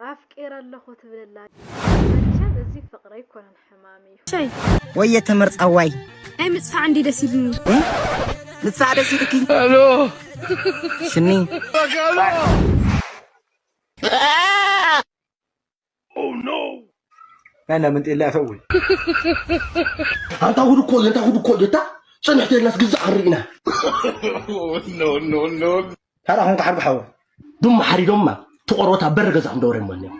ኣፍቂረ ኣለኹ ትብለላ። መቸም እዚ ፍቕሪ ኣይኮነን ሕማም እዩ። ሸይ። ወየ ተመርጻዋይ። ናይ ምጽፋዕ እንዲ ደስ ይብልኒ። ምጽፋዕ ደስ ይብልኪ? ሽኒ። ናና ምን ጤላ ፈውል። ኣንታ ጉድ እኮ እዩ፣ ኣንታ ጉድ እኮ እዩ፣ እታ ጽንሕቲ የላስ ግዛዕ ክንርኢ ኢና። ታራ ኹንካ ሓርቢ ሓወ። ዱም ሓሪዶማ፣ ትቆርቦታ በር ገዛ ክንደወረ እሞ እኒኦም።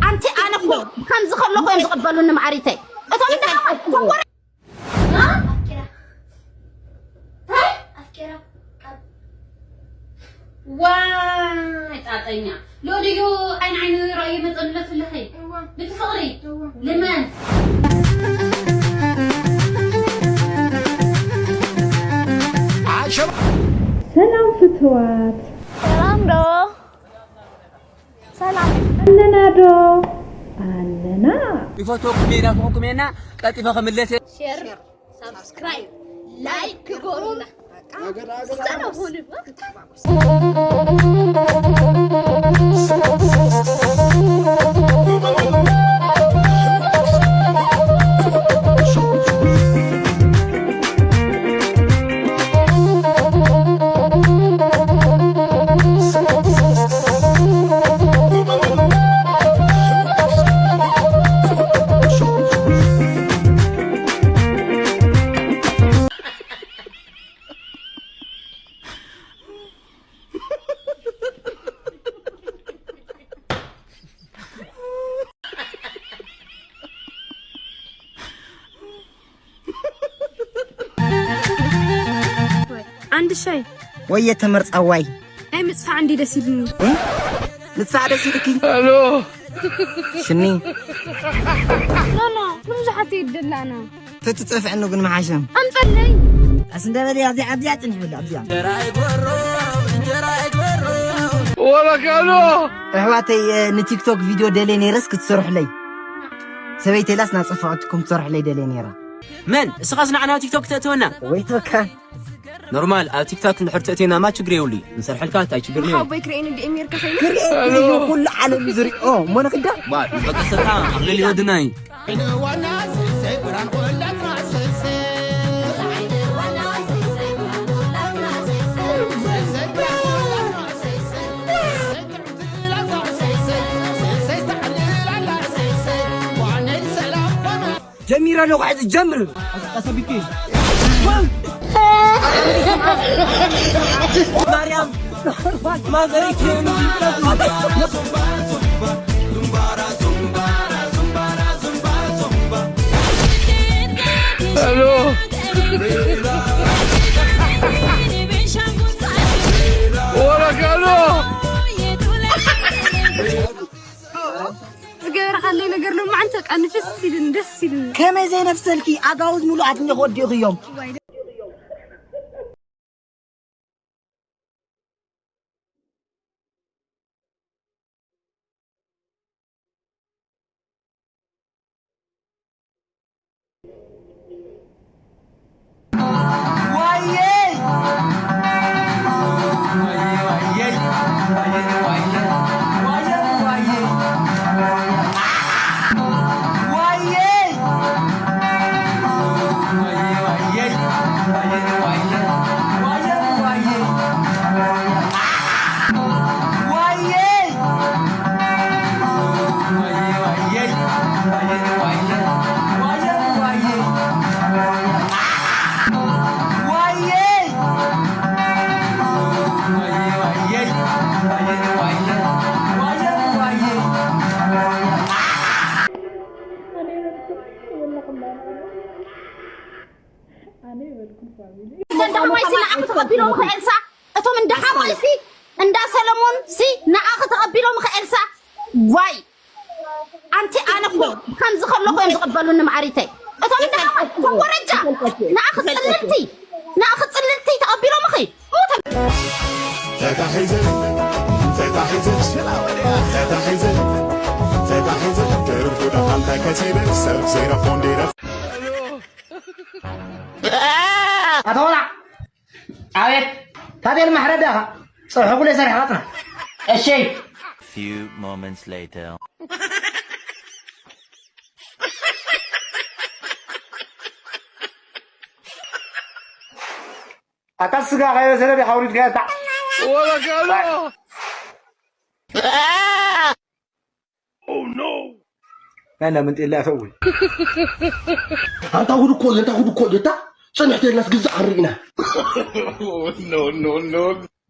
ኣንቲ ኣነ እኮ ከምዚ ከለኹ እዮም ዝቕበሉኒ ማዕሪተይ። እቶም እንዳ ኣፍቂራ። እንታይ? ኣፍቂራ። ካብ ዋይ ጣጠኛ። ሎድዮ ዓይን ዓይኑ ራእዩ መጠን ለፍልኸ። እዋ። ብትፍቕሪ። እዋ። ልመን። ሰላም ፍትዋት። ሰላም ዶ? ሰላም ኣለና ዶ? ኣለና። ይፈትወኩም እየ፣ ይናፍቐኩም እየ እና ቀልጢፈ ክምለስ እየ። ሼር፣ ሳብስክራይብ፣ ላይክ ግበሩና። ሰላም ሁኑ። ኣንድ ሻይ። ወየ ተመርጻዋይ። ናይ ምጽፋዕ እንዲ ደስ ይብልኒ። እ? ምጽፋዕ ደስ ይብልኪ? ኣሎ። ሽኒ። ኖ፣ ኖ፣ ንብዙሓት የደላና። ተትጸፍዕኑ ግን መሓሸም። ኣምጸለይ። ኣስ እንደ በለ ኣብዚኣ፣ ኣብዚኣ ጽንሕ በል፣ ኣብዚኣ። ወረካሎ። ኣሕዋተይ፣ እ፣ ንቲክቶክ ቪድዮ ደልየ ነይረስ ክትሰርሑለይ። ሰበይተይ ኢላስ ናጸፋዕትኩም ክትሰርሑለይ ደልየ ነይረ። መን? እስኻስ ንዓና ኣብ ቲክቶክ ክተእትወና? ወይቶካ። ኖርማል፣ ኣብ ቲክቶክ እንድሕር ተእትየናማ ችግር የብሉ እዩ። ንሰርሐልካ እንታይ ችግር እዩ? ሓቦይ ክርእየኒ ዲኤም ጌርካ ኸይኑ? ክርእየኒ እዩ፣ ኩሉ ዓለም እዩ ዝሪኦ። እሞ ንኽዳ? ባ፣ ንበቀሰታ ኣብ ልዕሊ ወድና እዩ። ጀሚረ ኣለኹ፣ ሕዚ ጀምር። ቀሰቢኪ። ማርያም ማዘሪኪ። ሄሎ። ወረካሎ። ዝገበርካለይ ነገር ሎማዓንቲ በቃ ንፍስ ኢሉኒ፣ ደስ ኢሉኒ። ከመይ ዘይነፍሰልኪ? ኣጋውዝ ሙሉኣት እኒኦ ክወዲእኽዮም። ኣነ ይበልኩም ፋሚሊ። እንዳ ሓማይሲ ንዓኺ ተቐቢሎምኺ ኤልሳ፣ እቶም እንዳ ሓማይሲ እንዳ ሰለሞን ሲ ንዓኺ ተቐቢሎምኺ ኤልሳ። ዋይ ኣንቲ ኣነ እኮ ከምዚ ከለኹ እዮም ዝቕበሉኒ ማዕሪተይ። እቶም እንዳ ሓማይ እቶም ወረጃ ንዓኺ ጽልልቲ ንዓኺ ጽልልቲ ተቐቢሎምኺ። ተታሒዘ ተታሒዘ ተታሒዘ ተታሒዘ ደርፉ ደኻልታ ከሲበ ሰብ ዘይረፎ እንዲረ ኣቶ ወላዕ። ኣቤት። ታቤል ማሕረዳ ኢኻ። ጸብሒ ኩለ ሰሪሕካ ጽና። እሺ። Few moments later. ኣታ ስጋ ከይበሰለ ዲኻ ኣውሪድካዮ? እታ ወበከሎ ናይ እንዳ ምንጤላ እተው። ኣንታ ጉድ እኮ እዩ፣ ኣንታ ጉድ እኮ እዩ። እታ ጽንሕቲ የላስ ግዛእ ክንርኢ ኢና።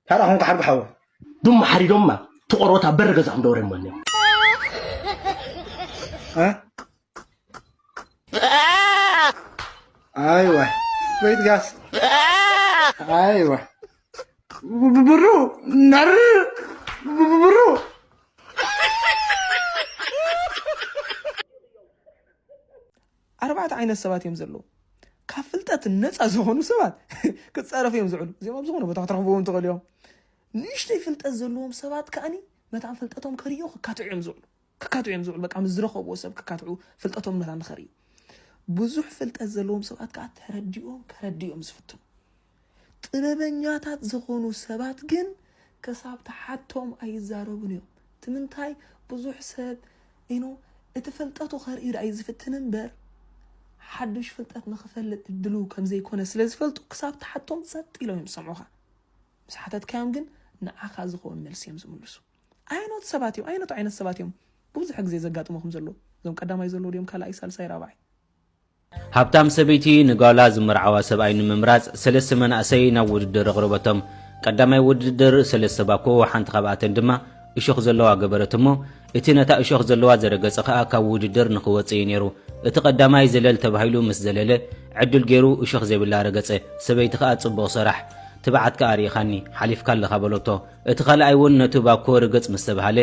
ታራ ኹን ክሓርጉ ሓወ። ዱም ሓሪዶማ ትቆሮታ በር ገዛ ክንደወረ እሞኒ። እ? ኣይዋ። ወይት ጋስ። ኣይዋ። ብብሩ ነር ብብሩ ኣርባዕተ ዓይነት ሰባት እዮም ዘለዉ። ካብ ፍልጠት ነፃ ዝኾኑ ሰባት ክፀረፉ እዮም ዝውዕሉ። እዚኦም ኣብ ዝኾነ ቦታ ክትረኽብዎም ትኽእሉ እዮም። ንእሽተይ ፍልጠት ዘለዎም ሰባት ከኣኒ መታን ፍልጠቶም ከርእዩ ክካትዑ እዮም ዝውዕሉ። ክካትዑ እዮም ዝውዕሉ። በቃ ምስ ዝረኸብዎ ሰብ ክካትዑ ፍልጠቶም መታን ንኸርእዩ። ብዙሕ ፍልጠት ዘለዎም ሰባት ከዓ ተረዲኦም ከረድዮም ዝፍትኑ። ጥበበኛታት ዝኾኑ ሰባት ግን ክሳብ ተሓቶም ኣይዛረቡን እዮም። ትምንታይ ብዙሕ ሰብ ኢኖ እቲ ፍልጠቱ ከርእዩ ደኣ እዩ ዝፍትን እምበር ሓድሽ ፍልጠት ንኽፈልጥ እድሉ ከም ዘይኮነ ስለ ዝፈልጡ ክሳብ ተሓቶም ጸጥ ኢሎም እዮም ዝሰምዑኻ። ምስ ሓተትካዮም ግን ንዓኻ ዝኸውን መልሲ እዮም ዝምልሱ። ኣይኖት ሰባት እዮም፣ ኣይኖት ዓይነት ሰባት እዮም ብዙሕ ግዜ ዘጋጥሞኹም ዘሎ። እዞም ቀዳማይ ዘለዉ ድዮም ካልኣይ፣ ሳልሳይ፣ ራብዓይ? ሃብታም ሰበይቲ ንጓላ ዝመርዓዋ ሰብኣይ ንምምራጽ ሰለስተ መናእሰይ ናብ ውድድር ኣቕረበቶም። ቀዳማይ ውድድር ሰለስተ ባኮ፣ ሓንቲ ካብኣተን ድማ እሾኽ ዘለዋ ገበረት እሞ፣ እቲ ነታ እሾኽ ዘለዋ ዘረገጸ ከኣ ካብ ውድድር ንኽወጽእ እዩ ነይሩ። እቲ ቀዳማይ ዘለል ተባሂሉ ምስ ዘለለ፣ ዕድል ገይሩ እሾኽ ዘይብላ ረገጸ። ሰበይቲ ከኣ ጽቡቕ ሰራሕ፣ ትብዓት ከኣ ርኢኻኒ፣ ሓሊፍካ ኣለኻ በለቶ። እቲ ካልኣይ እውን ነቲ ባኮ ርገጽ ምስ ተባህለ፣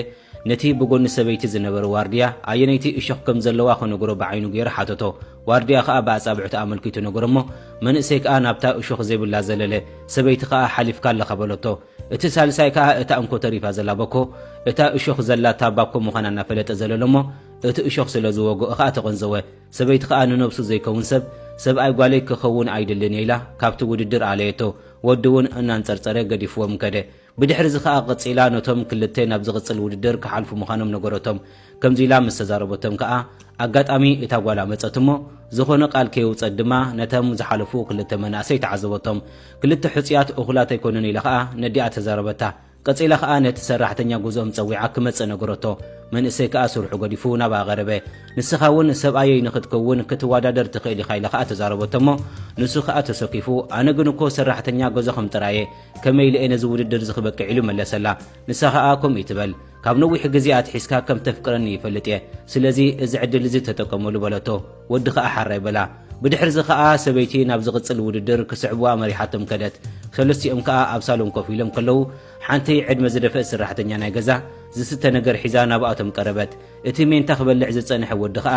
ነቲ ብጎኒ ሰበይቲ ዝነበረ ዋርድያ ኣየነይቲ እሾኽ ከም ዘለዋ ክነግሮ ብዓይኑ ገይሩ ሓተቶ። ዋርድያ ከኣ ብኣጻብዕቱ ኣመልኪቱ ነገሮ እሞ፣ መንእሰይ ከኣ ናብታ እሾኽ ዘይብላ ዘለለ። ሰበይቲ ከኣ ሓሊፍካ ኣለኻ በለቶ። እቲ ሳልሳይ ከኣ እታ እንኮ ተሪፋ ዘላ በኮ፣ እታ እሾኽ ዘላታ ባኮ ምዃና እናፈለጠ ዘለለ እሞ፣ እቲ እሾኽ ስለ ዝወግኦ ከኣ ተቐንዘወ። ሰበይቲ ከኣ ንነብሱ ዘይከውን ሰብ፣ ሰብኣይ ጓለይ ክኸውን ኣይደልን እየ ኢላ ካብቲ ውድድር ኣለየቶ። ወዲ እውን እናንጸርጸረ ገዲፍዎም ከደ። ብድሕሪ እዚ ከኣ ቀጺላ ነቶም ክልተ ናብ ዝቕጽል ውድድር ክሓልፉ ምዃኖም ነገረቶም። ከምዚ ኢላ ምስ ተዛረበቶም ከኣ ኣጋጣሚ እታ ጓል ኣመጸት እሞ፣ ዝኾነ ቃል ከየውጸት ድማ ነቶም ዝሓለፉ ክልተ መናእሰይ ተዓዘበቶም። ክልተ ሕጹያት እኹላት ኣይኮኑን ኢላ ከኣ ነዲኣ ተዛረበታ። ቀጺላ ከኣ ነቲ ሰራሕተኛ ገዝኦም ጸዊዓ ክመጽእ ነገረቶ። መንእሰይ ከኣ ስርሑ ገዲፉ ናብኣ ቀረበ። ንስኻ እውን ሰብኣየይ ንኽትከውን ክትወዳደር ትኽእል ኢኻ ኢላ ከኣ ተዛረበቶ እሞ፣ ንሱ ከኣ ተሰኪፉ፣ ኣነ ግን እኮ ሰራሕተኛ ገዛኹም ጥራየ፣ ከመይ ኢለ እየ ነዚ ውድድር እዚ ክበቅዕ ኢሉ መለሰላ። ንሳ ከኣ ከምኡ ይትበል፣ ካብ ነዊሕ ግዜ ኣትሒዝካ ከም ተፍቅረኒ ይፈልጥ እየ፣ ስለዚ እዚ ዕድል እዚ ተጠቀመሉ በለቶ። ወዲ ከኣ ሓራይ በላ። ብድሕሪ እዚ ከኣ ሰበይቲ ናብ ዝቕጽል ውድድር ክስዕብዋ መሪሓቶም ከደት። ሰለስቲኦም ከኣ ኣብ ሳሎን ኮፍ ኢሎም ከለዉ፣ ሓንቲ ዕድመ ዝደፍአት ሰራሕተኛ ናይ ገዛ ዝስተ ነገር ሒዛ ናብኣቶም ቀረበት። እቲ ሜንታ ክበልዕ ዝጸንሐ ወዲ ከኣ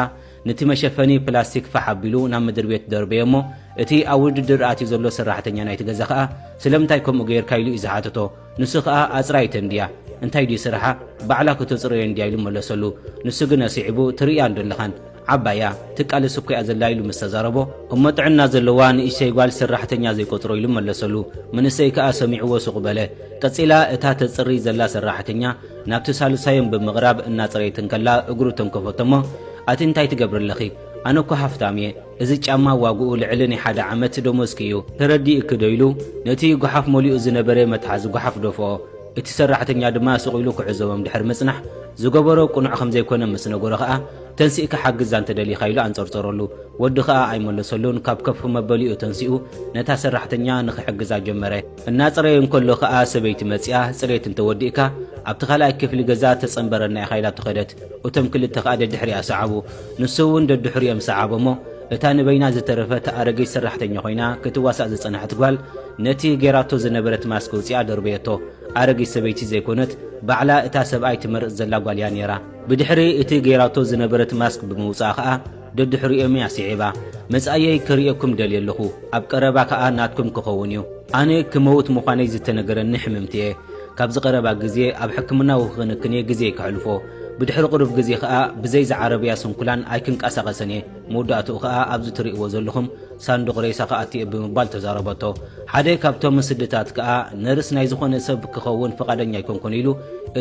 ነቲ መሸፈኒ ፕላስቲክ ፋሕ ኣቢሉ ናብ ምድሪ ቤት ደርበዮ እሞ፣ እቲ ኣብ ውድድር ኣትዩ ዘሎ ሰራሕተኛ ናይቲ ገዛ ከኣ ስለምንታይ ከምኡ ገይርካ ኢሉ እዩ ዝሓተቶ። ንሱ ከኣ ኣጽራይተን ድያ እንታይ ድዩ ስርሓ ባዕላ ከተጽርዮ እንድያ ኢሉ መለሰሉ። ንሱ ግን ኣስዒቡ ትርእያ እንዶ ኣለኻን ዓባያ ትቃለስ እኮ እያ ዘላ ኢሉ ምስ ተዛረቦ፣ እሞ ጥዕና ዘለዋ ንእሽተይ ጓል ሰራሕተኛ ዘይቆጽሮ ኢሉ መለሰሉ። መንእሰይ ከኣ ሰሚዕዎ ሱቕ በለ። ቀጺላ እታ ተጽሪ ዘላ ሰራሕተኛ ናብቲ ሳልሳዮም ብምቕራብ እናጸረየት እንከላ እግሩ ተንከፈቶ እሞ፣ ኣቲ እንታይ ትገብሪ ኣለኺ? ኣነ እኮ ሃፍታም እየ። እዚ ጫማ ዋግኡ ልዕሊ ናይ ሓደ ዓመት ደሞዝኪ እዩ። ተረዲእኪ ዶ? ኢሉ ነቲ ጓሓፍ መሊኡ ዝነበረ መትሓዚ ጓሓፍ ደፍኦ። እቲ ሰራሕተኛ ድማ ስቕ ኢሉ ክዕዘቦም ድሕሪ ምጽናሕ፣ ዝገበሮ ቅኑዕ ከም ዘይኮነ ምስ ነገሮ ከኣ፣ ተንሲእካ ሓግዛ እንተደሊኻ ኢሉ ኣንጸርጸረሉ። ወዲ ከኣ ኣይመለሰሉን፣ ካብ ከፍ መበሊኡ ተንሲኡ ነታ ሰራሕተኛ ንኽሕግዛ ጀመረ። እናጸረየ እንከሎ ከኣ ሰበይቲ መጺኣ፣ ጽሬት እንተወዲእካ ኣብቲ ካልኣይ ክፍሊ ገዛ ተጸንበረና ኢኻ ኢላቶ ከደት። እቶም ክልተ ከኣ ደድሕሪኣ ሰዓቡ። ንሱ እውን ደድሕሪኦም ሰዓቦ እሞ፣ እታ ንበይና ዝተረፈት ኣረጊት ሰራሕተኛ ኮይና ክትዋሳእ ዝጸንሐት ጓል፣ ነቲ ገይራቶ ዝነበረት ማስክ ኣውጺኣ ደርበየቶ። ኣረጊት ሰበይቲ ዘይኮነት፣ ባዕላ እታ ሰብኣይ ትመርጽ ዘላ ጓል እያ ነይራ። ብድሕሪ እቲ ገይራቶ ዝነበረት ማስክ ብምውጻኣ ከኣ፣ ደድሕሪኦም እያ ስዒባ። መጻኢየይ ክርእየኩም ደልየ ኣለኹ። ኣብ ቀረባ ከኣ ናትኩም ክኸውን እዩ። ኣነ ክመውት ምዃነይ ዝተነገረኒ ሕምምቲ እየ። ካብዚ ቀረባ ግዜ ኣብ ሕክምናዊ ክንክን እየ ግዜይ ከሕልፎ። ብድሕሪ ቁሩብ ግዜ ከኣ ብዘይ ዝዓረብያ ስንኩላን ኣይክንቀሳቐስን እየ። መወዳእትኡ ከኣ ኣብዚ ትርእይዎ ዘለኹም ሳንዱቕ ሬሳ ክኣቱ እየ ብምባል ተዛረበቶ። ሓደ ካብቶም ስድታት ከኣ ነርስ ናይ ዝኾነ ሰብ ክኸውን ፍቓደኛ ኣይኮንኩን ኢሉ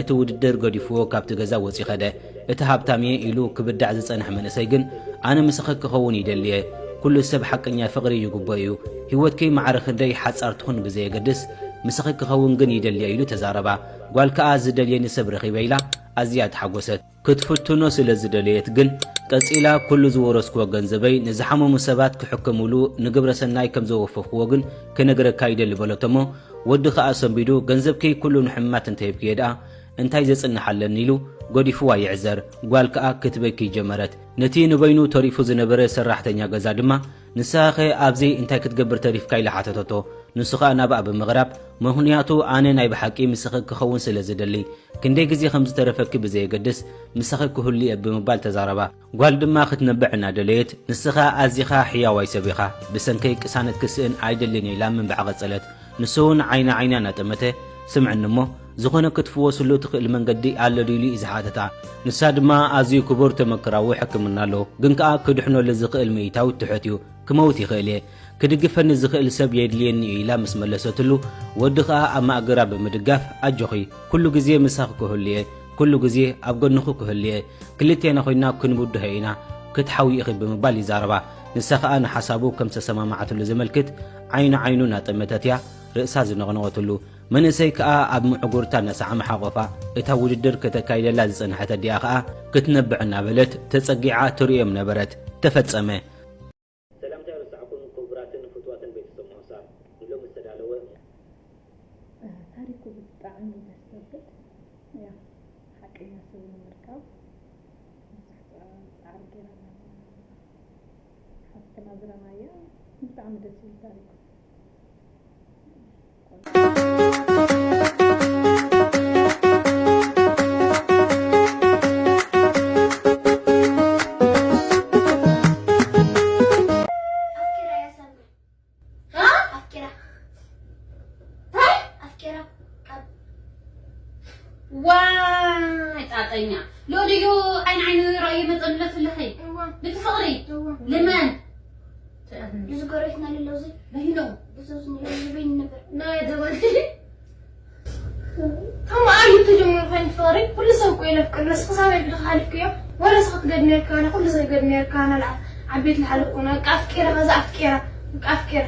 እቲ ውድድር ገዲፍዎ ካብቲ ገዛ ወጺኡ ከደ። እቲ ሃብታም እየ ኢሉ ክብዳዕ ዝጸንሐ መንእሰይ ግን ኣነ ምሳኺ ክኸውን ይደሊ እየ። ኩሉ ሰብ ሓቀኛ ፍቕሪ ይግብኦ እዩ። ህይወትኪ ማዕረ ክንደይ ሓጻር ትኹን ብዘየገድስ ምሳኺ ክኸውን ግን ይደሊ እየ ኢሉ ተዛረባ። ጓል ከኣ ዝደልየኒ ሰብ ረኺበ ኢላ ኣዝያ ተሓጎሰት። ክትፍትኖ ስለ ዝደለየት ግን ቀጺላ፣ ኩሉ ዝወረስክዎ ገንዘበይ ንዝሓመሙ ሰባት ክሕክምሉ ንግብረ ሰናይ ከም ዘወፈኽዎ ግን ክነግረካ ይደሊ በለቶ እሞ፣ ወዲ ከኣ ሰንቢዱ፣ ገንዘብኪ ኩሉ ንሕሙማት እንተሂብክዮ ደኣ እንታይ ዘጽንሕ ኣለኒ ኢሉ ገዲፍዋ ይዕዘር። ጓል ከኣ ክትበኪ ጀመረት። ነቲ ንበይኑ ተሪፉ ዝነበረ ሰራሕተኛ ገዛ ድማ፣ ንስኻኸ ኣብዚ እንታይ ክትገብር ተሪፍካ ኢላ ሓተተቶ። ንሱ ኸኣ ናብኣ ብምቕራብ፣ ምኽንያቱ ኣነ ናይ ብሓቂ ምስኺ ክኸውን ስለ ዝደሊ፣ ክንደይ ግዜ ከም ዝተረፈኪ ብዘየገድስ፣ ምሳኺ ክህሉ እየ ብምባል ተዛረባ። ጓል ድማ ክትነብዕ እናደለየት፣ ንስኻ ኣዚኻ ሕያዋይ ሰብ ኢኻ፣ ብሰንከይ ቅሳነት ክስእን ኣይደልን እየ ኢላ ምንባዕ ቀጸለት። ንሱ እውን ዓይኒ ዓይና እናጠመተ፣ ስምዕኒ እሞ፣ ዝኾነ ክትፍወስሉ ትኽእል መንገዲ ኣሎ ድዩ ኢሉ እዩ ዝሓተታ። ንሳ ድማ ኣዝዩ ክቡር ተመክራዊ ሕክምና ኣሎ፣ ግን ከኣ ክድሕነሉ ዝኽእል ምእታዊ ትሑት እዩ። ክመውት ይኽእል እየ። ክድግፈኒ ዝኽእል ሰብ የድልየኒ እዩ ኢላ ምስ መለሰትሉ፣ ወዲ ኸኣ ኣብ ማእገራ ብምድጋፍ፣ ኣጆኺ፣ ኩሉ ግዜ ምሳኺ ክህሉ እየ፣ ኩሉ ግዜ ኣብ ጎንኺ ክህሉ እየ፣ ክልቴና ኮይንና ክንብድሆ ኢና፣ ክትሓውዪ ኢኺ ብምባል ይዛረባ። ንሳ ኸኣ ንሓሳቡ ከም ዝተሰማማዓትሉ ዘመልክት ዓይኑ ዓይኑ እናጠመተት እያ ርእሳ ዝነቕነቐትሉ። መንእሰይ ከኣ ኣብ ምዕጉርታ እናሰዓመ ሓቖፋ። እታ ውድድር ከተካይደላ ዝጸንሐት ኣዲኣ ኸኣ ክትነብዕ እናበለት ተጸጊዓ ትርእዮም ነበረት። ተፈጸመ። ሰላምታ ኣይረሳዕኩን ክቡራትን ፍቱዋትን ቤተሰብ ሞሳ። ንሎሚ ዝተዳለወ ታሪኩ ብጣዕሚ ደስ ዘብል። ያ፣ ሓቀኛ ሰብ ንምርካብ ብዙሕ ጻዕሪ ገይራ ኣላ ሓፍትና ዝረኣናያ። ብጣዕሚ ደስ ዝብል ታሪኩ። ኣፍቂራ እያ ሳሚ። ሃ? ኣፍቂራ። እንታይ? ኣፍቂራ። ካብ ዋይ ጣጠኛ። ሎድዮ ዓይን ዓይኑ ራእዩ መጠን ለፍልኺ። እዋ። ብትፍቕሪ። እዋ። ልመን። እዚ ጎረቤትና ልሎ እዚ በይኖ። እዚ ኣብዚ ንሎ እዚ በይኑ ነበር። ናይ ደወል። ከም ኣዩ ተጀሚሩ ኮይኑ ፍቕሪ፣ ኩሉ ሰብ እኮ የፍቅር፣ ንስኺ ሳበይ ብድኻ ሓሊፍክዮ፣ ወረ ንስኺ ትገድሚ ነርካ፣ ኣነ ኩሉ ሰብ ይገድም ነርካ፣ ኣነ ለዓ-፣ ዓበይቲ ዝሓለፍኩና፣ በቃ ኣፍቂረ፣ ከዛ ኣፍቂረ፣ በቃ ኣፍቂረ።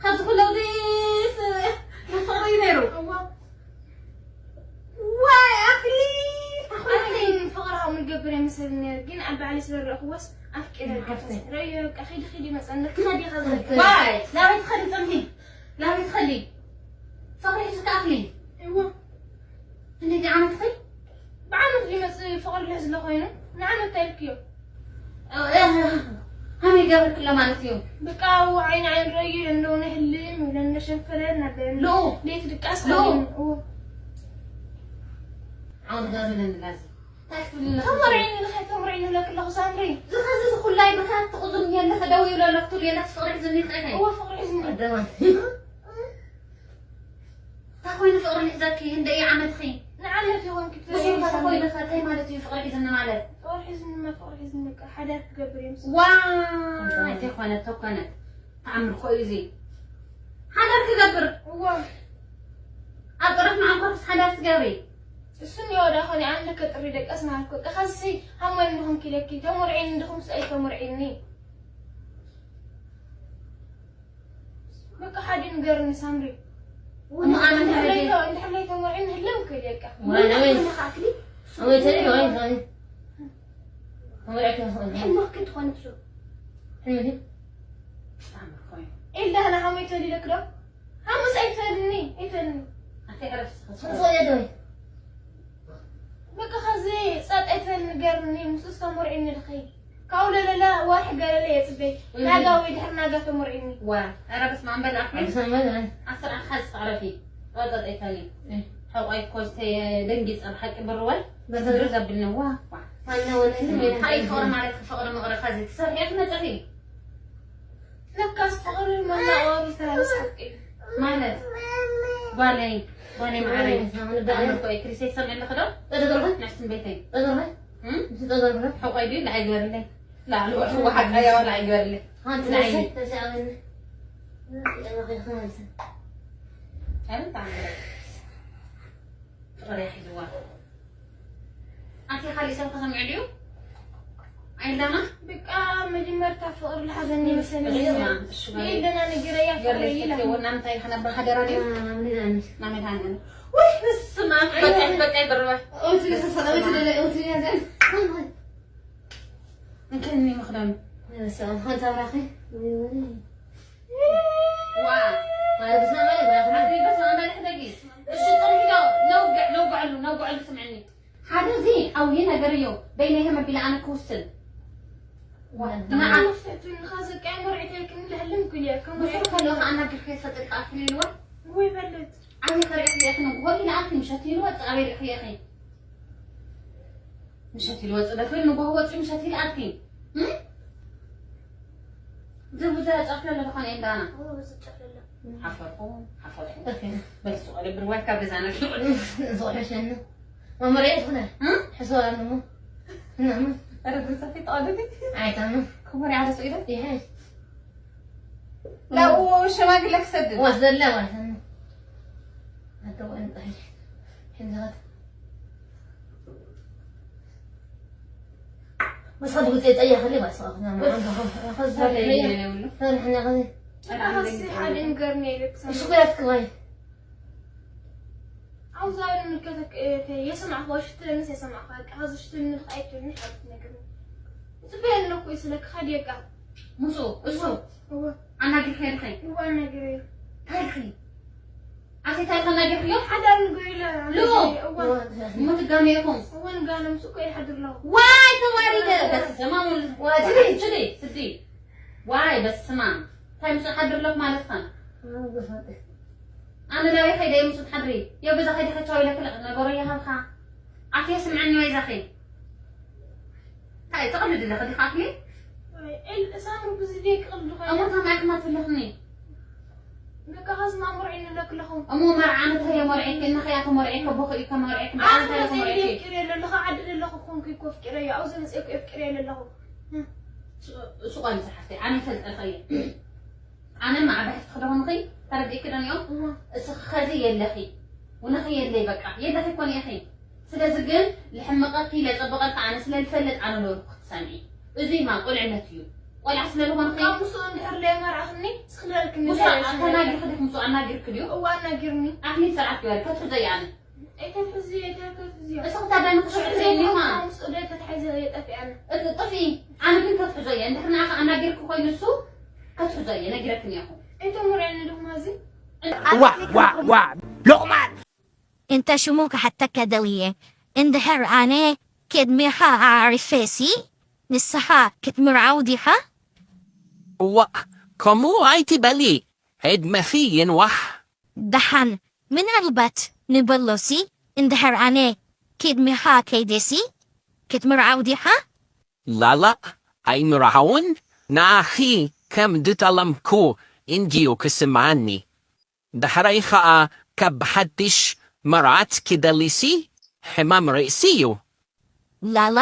ካብዚ ኩሉ ኣብዚ ስ-፣ ፍቕሪ እዩ ነይሩ። እዋ። ዋይ ኣክሊል! ኣክሊል! ፍቕሪ ከምኡ ዝገብር የመሰለኒ ነይሩ፣ ግን ኣብ ባዕሊ ስለ ዝረእኽዎስ ኣፍቂረ ሓፍተይ። ረእዮ፣ በቃ ኺዲ፣ ኺዲ ይመጸኒ፣ ክኸዲ እየ ካብ ዝረእዮ። ዋይ! ናበይ ትኸዲ ጽንሒ? ናበይ ትኸዲ? ፍቕሪ ሒዙካ ኣክሊል? እዎ። ክንደይ ዓመትኺ? ብዓመት ዝመጽእ ፍቕሪ ልሕዝ ኣሎ ኮይኑ፣ ንዓመት እንታይ ኢልክዮ? እ፣ እ፣ ከመይ ገበርክሎ ማለት እዩ? በቃ፣ ኣብኡ ዓይኒ ዓይኒ ረዩ፣ እንደው ነህልም፣ ይብለን፣ ነሸንፈለን፣ ኣለየን። ሉ። ለይቲ ድቃስ ሉ። ከብለን፣ እዎ። ዓወት ጋብለን ላዚ። እንታይ ክትብልኒ ኣለኺ? ተምርዒኒ ኢልኺ፣ ተምርዒኒ ኢለኪ ኣለኹ፣ ሳምሪ። ዝኸዚ ዝኹላይ ምኽንያት ትቕዙምኒ ኣለኺ፣ ደው ይብሎ ኣለኹ፣ ትብሊ ኣለኺ፣ ፍቕሪ ሒዙኒ ኢልኺ። እዎ፣ ፍቕሪ ሒዙኒ። ቀደማይ። እንታይ ኮይኑ ፍቕሪ ሒዘኪ? ህንደይ ዓመትኺ? ንዓመት ይኾንኪ፣ ብስንካ ትፈልጊ። ተኮይኑ ኸ እንታይ ማለት እዩ ፍቕሪ ሒዝኒ ማለት? ፍቕሪ ሒዝኒ፣ ፍቕሪ ሒዝኒ፣ በቃ ሓዳር ክገብር እዮም። ዋይ! እንተኾነ፣ ተኮነ። ተኣምር እኮ እዩ እዚ። ሓዳር ክገብር? እዋ። ኣብ ጥረት መዓንኮርክስ ሓዳር ትገብሪ? እሱ እኒኦ ዳ ኾነ፣ ኣነ ከጥሪ ደቀስና እኮ። ቀኸሲ ሃሞን እንድኹም ኪለኪ፣ ተሞርዒኒ እንድኹም ስኣይ ተሞርዒኒ። በቃ ሓዲ ንገርኒ ሳምሪ። እሞ ኣነ እንድሕር እንታይ ለይተ-፣ እንድሕር ለይተሞርዒኒ ህለም ክብል በቃ። ወይ፣ ወይ። ኣክሊ? ወይ፣ ተሪ፣ ወይ፣ ወይ። ተሞርዒ ትኾን። ሕልምኽ ክትኾን እሱ። ሕልሚ? ብጣዕሚ ኮይኑ። ኢልዳ ህና ሃሞ ይትበል ኢለክ ዶ? ሃሙስ ኣይትበልኒ፣ ኣይትበልኒ። ኣቲ ዕረፍ እስኻ። ጽቡቕ እየ ዶ? በቃ ኸዚ ጸጥ ኣይትበል ንገርኒ፣ ምስኡስ ተሞርዒኒ ድኺ? ካብኡ ለለለ ወርሒ ገለለ እየ ጽበይ። እህ። ናጋ ወይ ድሕሪ ናጋ ተሞርዒኒ። ዋ፣ ኧረ በስመ ኣብ በል ኣክሊል። በስመ ኣብ በል። ኣስር ኣኻ ዝተዕረፊ። ጸጥ ኣይትበሊ። እህ። ሕቆይ እኮ ዝተደንጊጸ ብሓቂ ብርወል። በተረ ዘብል ነው። ዋ፣ ዋ። ማና ወለኒ እንታይ ፍቕሪ ማለት ፍቕሪ ምቕሪ ኸዚ ትሰርሒ እየ ትመጽኺ። ለካስ ፍቕሪ መናቆሪ ተላልስ ሓቂ። ማለት? ጓለይ ጓለይ መዓረይ ኣምርኮ ክሪሴ ሰምዕልኺ ዶ? ጠደርኸ? ነፍስን ቤተይ ጠደርኸ? እም? ጠደርኸ? ሕቆይ ድዩ? ላዕል ግበርለይ። ላዕል ወ- ወሓቃያ ላዕል ግበርለይ። ሓንቲ ላዕል። ተሰኣበኒ። ኣረ ብጣዕሚ ፍቕሪ ሒዝዋ። ኣቲ ካሊእ ሰብ ከሰምዕ ድዩ? ኣይላና? በቃ መጀመርታ ፍቕሪ ልሓዘኒ መሰለኒ። እሺ፣ እሺ፣ በል። የለና ንግረያ ፍቕሪ ገርለይ ኢላ። ስትወና እንታይ ከነባ ሓደራ ድዩ? ኣሜን፣ ኣሜን። ናመድሃን ወይ በስመ ኣብ። በቃ፣ በቃ፣ ይበርበ። ኦቲ ሰላም ትደለ፣ ኦቲ ያዘን። እንከኒ ምኽዳኑ። በስመ ኣብ፣ ሓንቲ ኣውራኺ። ወይ፣ ወይ። ዋ። ማለት ብስመ ኣብ፣ ማለት ሓንቲ በስመ ኣብ፣ ማለት ሕደጊ። እሺ፣ ጥርሂ ዶ? ነውግዕ፣ ነውግዐሉ፣ ነውግዐሉ፣ ስምዕኒ። ሓደ እዚ ዓብዪ ነገር እዩ። በይነይ መቢለ ኣነ ክውስን። ዋ፣ ንዓ። ንዓ። መፍትሕቱ ንኻ ዘቃይ መርዒት ኣይክንልሕልም ክልያ፣ ከም ብስሩ ከለኻ ኣናግርካ ይፈጥር ከኣ ክልልዋ። ወይ በለት። ዓብዪ ከርኢ ክልያ ክነግሆ ኢለ ኣቲ ምሸት ኢሉ ወጽእ ኣበይ ርኢኺ ኢኺ? ምሸት ኢሉ ወጽእ ደፍር ንግሆ ወጽእ ምሸት ኢሉ ኣቲ። እም? ዝብዛ ጫፍ ለለ ዝኾነ እንዳና። ወይ፣ ወይ፣ ዝጨፍለለ። ሓፈርኩ፣ ሓፈርኩ። ኦኬ። በል ሱቕ ለብር ዋይ ካብ ገዛና ክልዑል። ሱቕ ሕሸኒ። መመርያ ዝኾነ? እ? ሕሶ ኣለሞ። እናማ። ኧረ ብዛፊ ጠዋደቢ። ኣይታማ። ክቡር ያለ ሰው ይላል። ይሄ። ላው ሸማግለ ክሰድድ። ዋስ ደለ ማለት ነው። ኣደው እንጣይ። ሕንዛት። መሳድ ውጤት ጠያኸሊ ባስዋኽና። ፈርሕና ኸዚ። ኣራኸሲ ሓደ ንገርኒ ኢለክ ሰምዕ። እሱ ኩላት ክዋይ። ኣውዛሪ ምልከተክ የሰማዕኳ ሽትለንስ የሰማዕኳ ቃዚ ሽትልን ኣይትብልኒ ሓብት ነገር። ጽበየ ኣለኩ እዩ ስለክ ኻድየካ። ሙሱ፣ እሱ። እወ። ኣናግርኸ ድኸይ? እወ ኣናግረዮ። ታይኺ? ኣቲ እንታይ ተናገርክዮ? ሓዳር ንጎይለ ሉ! እዋ። እሞ ትጋመ ኢኹም? እዋ ንጋነ ምስ እኮ ይሓድር ኣለኹ። ዋይ ተዋሪደ! በስመ ኣብ ወልድ። ዋይ ትዲ፣ ትዲ፣ ትዲ። ዋይ በስመ ኣብ። እንታይ ምስ ሓድር ኣለኹ ማለት ኸ? ኣነ ናበይ ኸይደ እየ ምስ ሓድሪ? የው በዛ ኸይደ ከቻው ኢለ ክልእ ነገሩ ይሃብኻ። ኣቲ የስምዐኒ ወይ ዛኺ? እንታይ ትቕልድ ኣለኺ ዲኻ ኣክሊል? ወይ፣ ኤል-፣ ሳምሪ ብዚ ድየ ክቕልድ ኾይነ? እሞ እንታይ ማይ ክማት ኣለኽኒ? በቃ ኸዚ ማእምሮ ይንለክ ኣለኹ። እሞ መርዓ እንታይ የመርዒኪ? እንኸያ ተመርዒ ከቦኺ እዩ ከመርዒኪ? ኣነ እንታይ ተመርዒ ተመርዒኪ? ኣፍቂረ ኣለኹ፣ ዓዲ ዘለኹ ኮንኩ እኮ ኣፍቂረ እዩ። ኣብዚ መፅእ እኮ ኣፍቂረ ኣለኹ። እሱ፣ እሱ ቆይ ዝሓፍተይ፣ ኣነ ይፈልጠልኸ እየ። ኣነ መዓባሕቲ ክደኹንኺ ተረዲእኪ ዶ እኒኦ? እዋ። እስኺ ኸዚ የለኺ። ውነኺ የለይ በቃ። የለኺ እኮ እኒኢኺ። ስለዚ ግን ልሕምቐኪ ለጸብቐልካ ኣነ ስለ ልፈልጥ ኣነ ለበልኩ ክትሰምዒ። እዙይ ማ ቁልዕነት እዩ። ቆልዓ ስለ ዝኾንኺ ካብ ምስኡ እንድሕር ለየመርዓኽኒ፣ እስኺ ለበልክኒ ምስኡ እንታይ ይመስለካ? ኣተናጊርኪ ድዩ? ምስኡ ኣናጊርኪ ድዩ? እዋ ኣናጊርኒ። ኣክሊል ስርዓት ግበሪ፣ ከትሕዞ እየ ኣነ። ኣይተትሕዝዮ፣ ኣይተትሕዝዮ። እስኺ ታዲያ ንኽሽዑ ክትሕዝዮ ዘይኒማ? እኮ ምስኡ ዶ ተትሕዝዮ የጠፍኣና? እቲ ጥፊ፣ ኣነ ግን ከትሕዞ እየ። እንድሕር ንዓኻ ኣናጊርኪ ኮይኑ እሱ፣ ከትሕዞ እየ፣ ነጊረክኒ እየ። ኣይተምርዕኒ ድማ እዚ። ዋ፣ ዋ፣ ዋ፣ ሎቕማን! እንተ ሽሙ ክሓተካ ደልየ፣ እንድሕር ኣነ ቅድሚኻ ኣዕሪፈሲ፣ ንስኻ ክትምርዓው ዲኻ? እዋእ፣ ከምኡ ኣይትበሊ፣ ዕድመኺ ይንዋሕ። ደሓን፣ ምናልባት ንበሎሲ፣ እንድሕር ኣነ ቅድሚኻ ከይደሲ፣ ክትምርዓው ዲኻ? ላላ፣ ኣይምርዓውን፣ ንኣኺ ከም ድጠለምኩ እንድዩ ክስምዓኒ። ዳሕራይ ኸኣ ካብ ሓድሽ መርዓት ክደሊሲ ሕማም ርእሲ እዩ። ላላ፣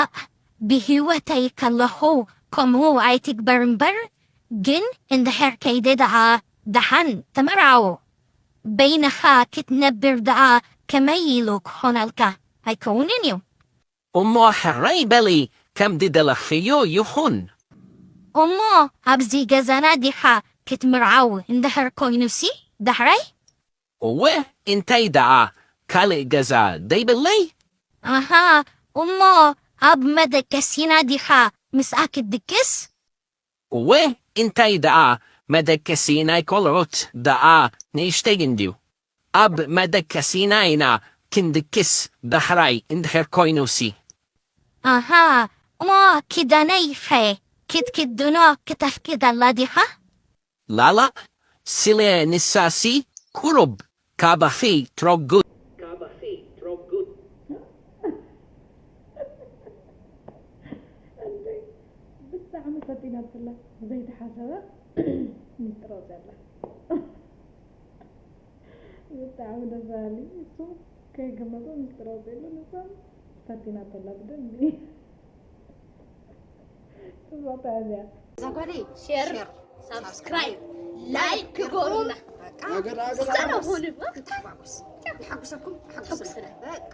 ብህይወተይ ከለኹ ከምኡ ኣይትግበር እምበር፣ ግን እንድሕር ከይደ ደኣ ደሓን ተመርዓው። በይንኻ ክትነብር ደኣ ከመይ ኢሉ ክኾነልካ? ኣይከውንን እዩ። እሞ ሕራይ በሊ፣ ከም ድደለኽዮ ይኹን። እሞ ኣብዚ ገዛና ዲኻ ክትምርዓው እንድሕር ኮይኑሲ ዳሕራይ? እወ፣ እንታይ ደኣ፣ ካልእ ገዛ ደይብለይ? ኣሃ፣ እሞ ኣብ መደቀሲና ዲኻ ምስኣ ክትድቅስ? እወ፣ እንታይ ደኣ፣ መደቀሲ ናይ ቆልዑት ደኣ ንእሽተይ እንድዩ። ኣብ መደቀሲና ኢና ክንድቅስ ዳሕራይ እንድሕር ኮይኑሲ። ኣሃ፣ እሞ ክዳነይኸ ክትክድኖ ክተፍቅደላ ዲኻ? ላላ፣ ስለ ንሳሲ ቁሩብ ካባኺ ትረጉድ። እንዴ፣ ብጣዕሚ ፈጢናትላ፣ ዘይተሓሰበ ሚስጥር ኣውፅኣላ። ብጣዕሚ ደስ በሃሊ። እሱ ከይገመቶ ምስጢር ኣውፅእሉ። ንሳ ፈቲናቶ ኣላ ብደንቢ። ጽቡቕ እያ። እዛ ጓለይ ሼር፣ ሳብስክራይብ፣ ላይክ ክጎሩና። በቃ ኣገዳ ኣገዳ ሰላም ሆንባ። እንታይ ጓጉስ ንሓጉሰኩም ሓጉስና በቃ